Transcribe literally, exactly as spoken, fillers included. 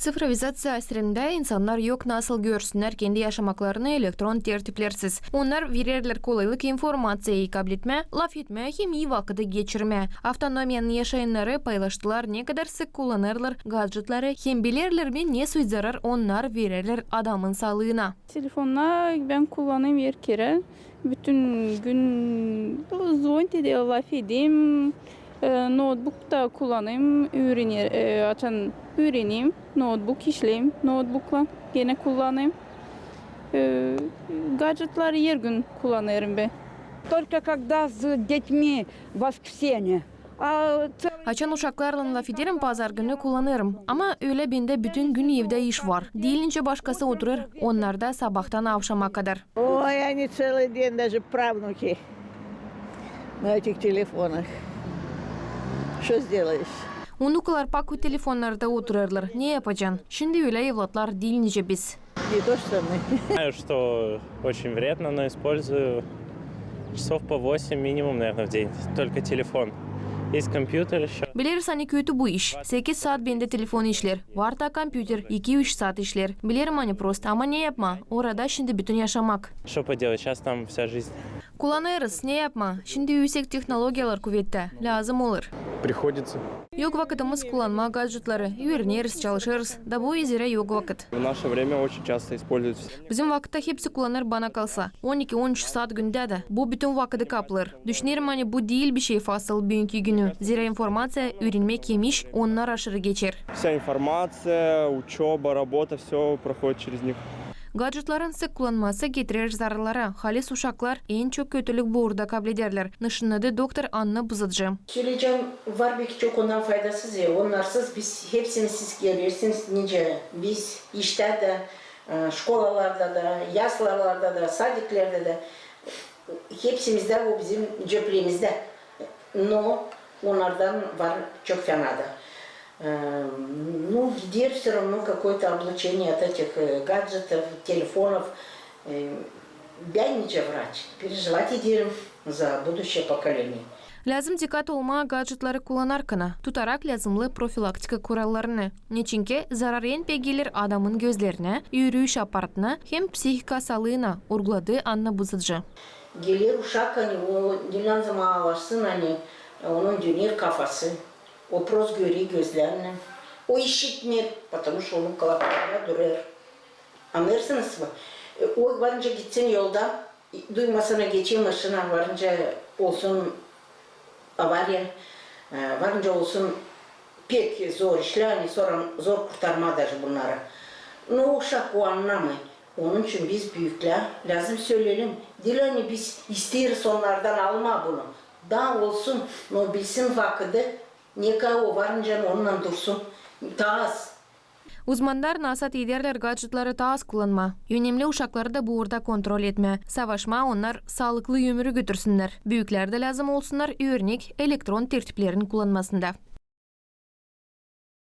Sıfırovizaţiya asrindä insannar yok nasıl görsünnär kendi yaşamaklarını elektron tertiplersiz. Onnar vererlär kolaylık informaţiyayı kabletmää, lafetmää hem ii vakıdı geçirmää. Avtonomiyanın yaşayannarı paylaştılar, ne kadar sık kullanêrlar gadjetları hem bilerlär mi, ne soy zarar onnar vererlär adamın saalıına. Telefonda bän kullanêrım her kerä. Bütün gün zvonit edäm, lafedäm. E, noutbuk da kullanêrım, üürener, e, açan üürenerim, noutbuk işleerim, noutbuklan genä kullanêrım. E, gadjetları her gün kullanêrım bän. Только когда с детьми воскресенье. А целый... Açan uşaklarlan lafederim, pazar günü kullanêrım. Ama ölä bendä bütün gün evdä iş var. Diil nicä başkası oturêr onnarda sabaadan avşama kadar. Ой, они целый день, даже правнуки на этих телефонах. Что сделаешь? Unukalar pak o telefonnarda oturêrlar. Ne yapacan? Şindi ölä evlatlar diil nicä biz. Не то, что мы. Знаю, что очень вредно, но использую часов по восемь минимум, наверное, в день. Только телефон. Есть компьютер ещё. Bileriz, ani kötü bu iş. Sekiz saat bendä telefon işleer. Var taa kompyuter, iki-üç saat işleer. Bilerim, ani prost, ama ne yapmaa? Orada şindi bütün yaşamak. Что поделать? Сейчас там вся жизнь. Kullanêrız, ne yapmaa? Şindi üüsek tehnologiyalar kuvettä, lääzım olêr. Приходится. Yok vakıtımız kullanmaa gadjetları, üüreneriz, çalışêrız, da bu üzerä yok vakıt. В наше время очень часто используют все. Bizim vakıtta hepsi kullanêr, bana kalsa, on iki, on üç saat gündä dä. Bu bütün vakıdı kaplêêr. Düşünerim, ani bu diil bişey fasıl büünkü günü, zerä informaţiya, üürenmäk hem iş onnar aşırı geçer. Вся информация, учёба, работа, всё проходит через них. Gadjetların sık kullanması getirer zararları. Halis uşaklar en çok kötülük burada kablederlär, nışannadı doktor Anna Buzacı. Söleyecäm, var beki çok ondan faydasız ya, onnarsız biz hepsimiz, siz gerersiniz nicä biz iştä dä, e, şkolalarda da, yaslalarda da, sadiklerdä dä, hepsimizdä o bizim cepleemizdä. Но onnardan var çok fena da. Э, ну, gider всё равно какое-то облучение от этих, э, гаджетов, телефонов. Э, bän nicä vraç, переживать ederim за будущее поколение. Lääzım dikkat olmaa gadjetları kullanarkana, tutarak lääzımlı profilaktika kurallarını. Neçinki zarar en pek geler adamın gözlerinä, üürüyüş aparatına hem psihika saalıına, urguladı Anna Buzacı. Geler uşak, ani o diil lääzım aalaşsın, ani onun döner kafası, o prost görer gözlerinnän, o işitmeer, потому что onun kulakları durêr. Annêêrsınız mı? E, o varınca gitsin yolda, duymasın, geçer maşina, varınca olsun avariya, e, varınca olsun pek zor işlär, ani sora zor kurtarmaa даже bunnarı. Но uşak o annamêêr. Onun için biz, büüklär, lääzım söleyelim. Diil ani biz isteeriz onnardan almaa bunu. Da olsun, но bilsin vakıdı, ne kadar o varınca onunnan dursun. Taa az. Uzmannar nasaat ederlär gadjetları taa az kullanmaa. Önemli uşakları da burada kontrol etmää, savaşmaa onnar saalıklı ömüri götürsünnär. Büüklär dä lääzım olsunnar örnek elektron tertiplerin kullanmasında.